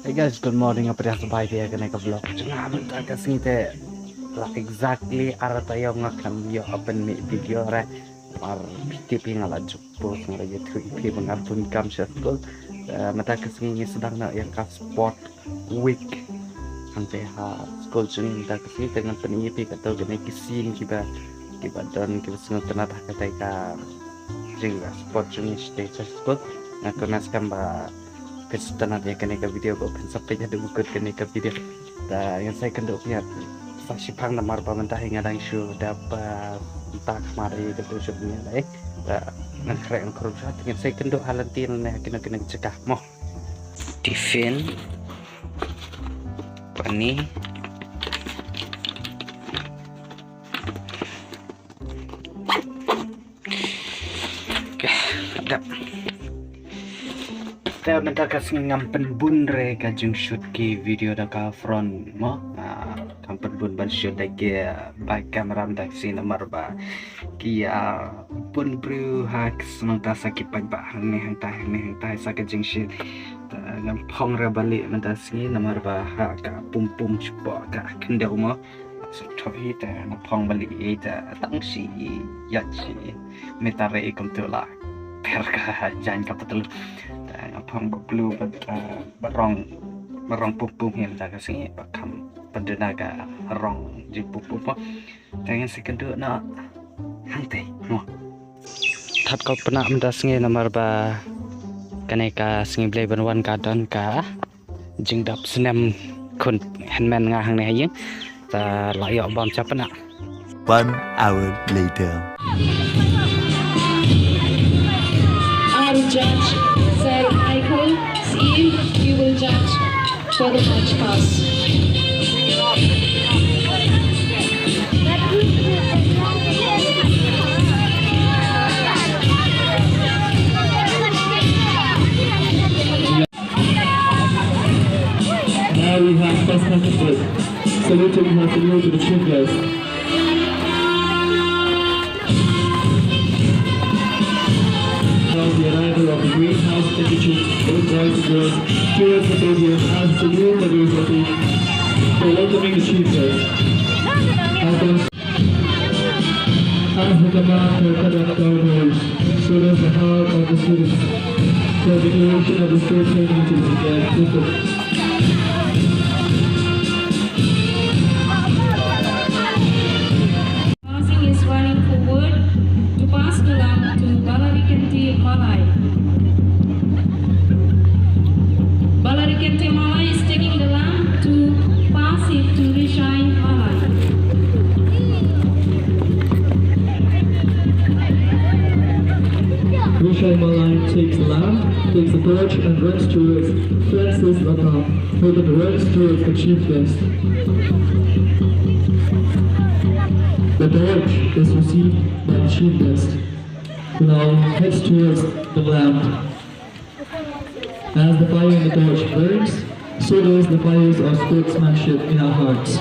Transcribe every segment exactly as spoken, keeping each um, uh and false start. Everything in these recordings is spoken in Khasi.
Hey guys, good morning. Apa ïa sbai ïa kane ka vlog. Jnga mynta ka sngi te la exactly ar taïew nga khlem ïoh open mi video re. Mar phi tip hi nga la juk post nga la ïathuh ïa phi ba nga bun kam sha skul. Eh, mynta ka sngi ngi sdang noh ïa ka sport week. Hangta ha skul jong ngi mynta ka sngi te ngan pyni ïa phi kato kane ki scene kiba kiba don kiba sngewtynnat ha katai ka jingïasport jong ngi shatei sha skul. Nga kyrmen skhem ba phi sngewtynnat ïa kane ka video ba phin sa peit haduh ba kut kane ka video. Te ngan sa ïakynduh pynïaid sa shiphang namar ba mynta hi nga dang shu dep, eh, mynta khmar ïa kato shu pynïaid eh. Te ngan khreh ngan khrup shuwa te ngan sa ïakynduh ha lynti lane ha kino kino ki jaka mo. Tiffin. Pani. Ka dap. Te mynta ka sngi ngam pynbun re ka jingshoot ki video da ka front mo. Ah, ngam pynbun ban shoot da ki, ah, back camera mynta ka sngi namar ba ki, ah, bun briew ha ka sngi mynta sa ki paidbah hangne hangtai hangne hangtai sa ka jingshoot. Te ngam phong re ba lieh mynta ka sngi namar ba ha ka pum pum shapoh ka khyndew mo. Sa thoh hi te nga phong ba lieh hi te tang shi ïaid shi meter re kumtu la per ka jaiñ ka patlu. Te nga phong ba blue ba, eh, ba rong ba rong pum pum hi mynta ka sngi ba kham pynduh na ka rong jingpum pum mo. Te ngan sa ïakynduh noh hangtei mo. That ka pynah mynta sngi namar ba kane ka sngi Blei ban wan ka don ka jingdap snem khun hynmen nga hangne ha ïing. Te la ïoh bam cha pynah. One hour later. Our judge, Sir Michael Sim, he will judge for the march past. Now we have first contingent. Saluting has to go to the chief guest. Now the arrival of the greenhouse indigenous both boys and girls towards the podium and salute the Gurupati for welcoming the chief guest. As the As the command for conduct our marriage, so does the heart of the students. The declaration of the state certificate is declared open. Passing is running forward to pass the lamp to Balarikenti Malai. Balarikenti Malai is taking the lamp to pass it to Rishai Malai. Rishai Malai takes the lamp, takes the torch, and runs towards Francis Latam, who then runs towards the chief guest. The torch is received by the chief guest, who now heads towards the lamp. As the fire in the torch burns, so does the fires of sportsmanship in our hearts.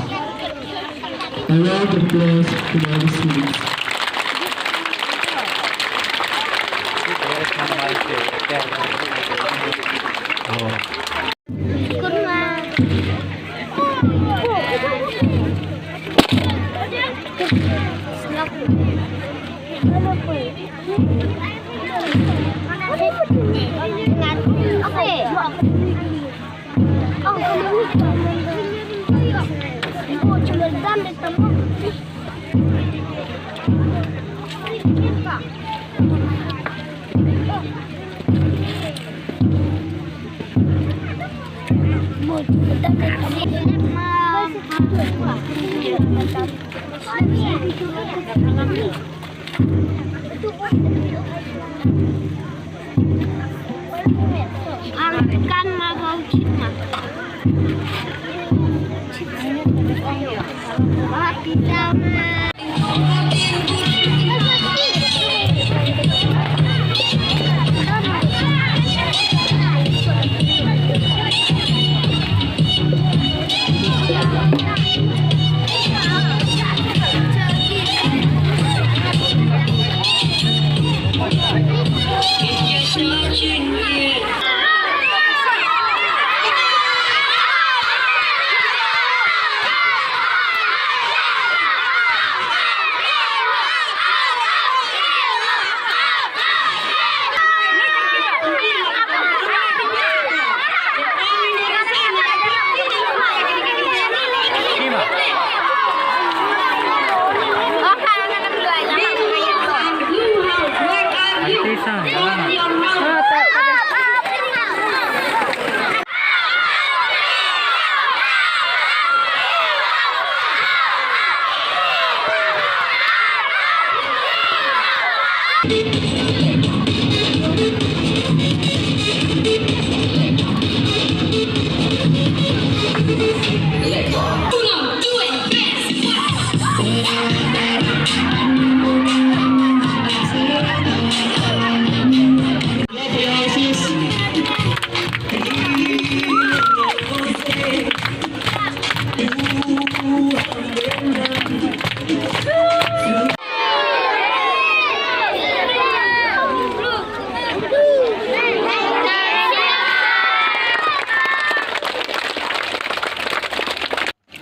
A round of applause to all the students.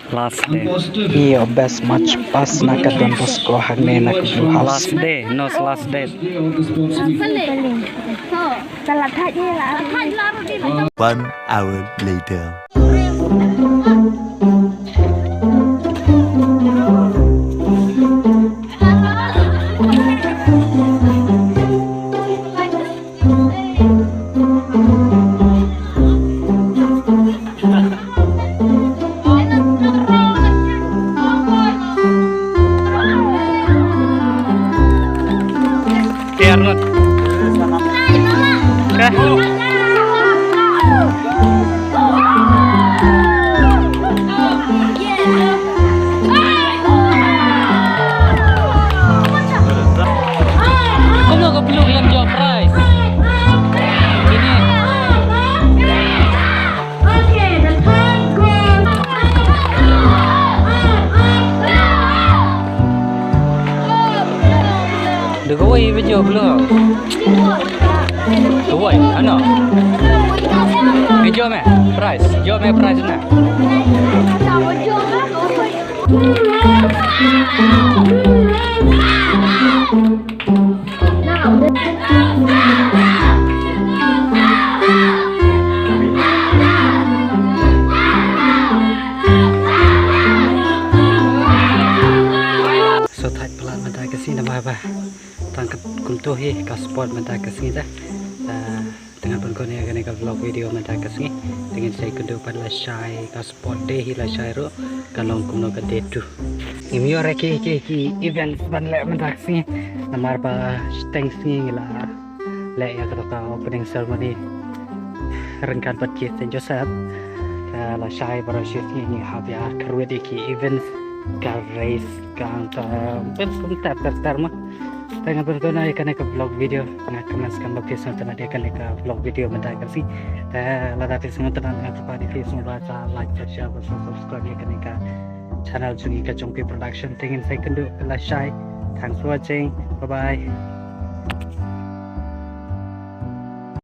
Last day. Ïoh best match pass na ka Don Bosco hangne na ka Blue House. Last day, no, last day. One hour later. Kumno ka Blue ka la ïoh prize? Kine. Dei kawei ba ïoh Blue. Kawei, ano? Ïoh me prize, ïoh me prize na. Sngewthuh palat mynta ka sngi namar ba tang kumto hi ka sport mynta ka sngi da. Te ngan pynkut ïa kane ka vlog video mynta ka sngi. Te ngin sa ïakynduh pat lashai, ka sport day hi lashai ruh ka long kumno ka day two. Ngim ïoh re ki ki ki events ban leh mynta ka sngi namar ba shiteng sngi ngi la leh ïa kata ka opening ceremony ryngkat bad ki Saint Joseph. Te lashai baroh shi sngi ngi hap ïa kyrwit ïa ki events, ka race, ka hangta, pyn pyn ter ter ter ma. Te ngan pynkut ïa kane ka vlog video, nga kmen skhem ba phi sngewtynnat ïa kane ka vlog video mynta ka sngi. Te lada phi sngewtynnat nga kyrpad ïa phi sngewbha sa like, sa share bad sa subscribe ïa kane ka channel jong ngi ka Jongpih Production. Te ngin sa ïakynduh lashai. Thanks for watching. Bye bye.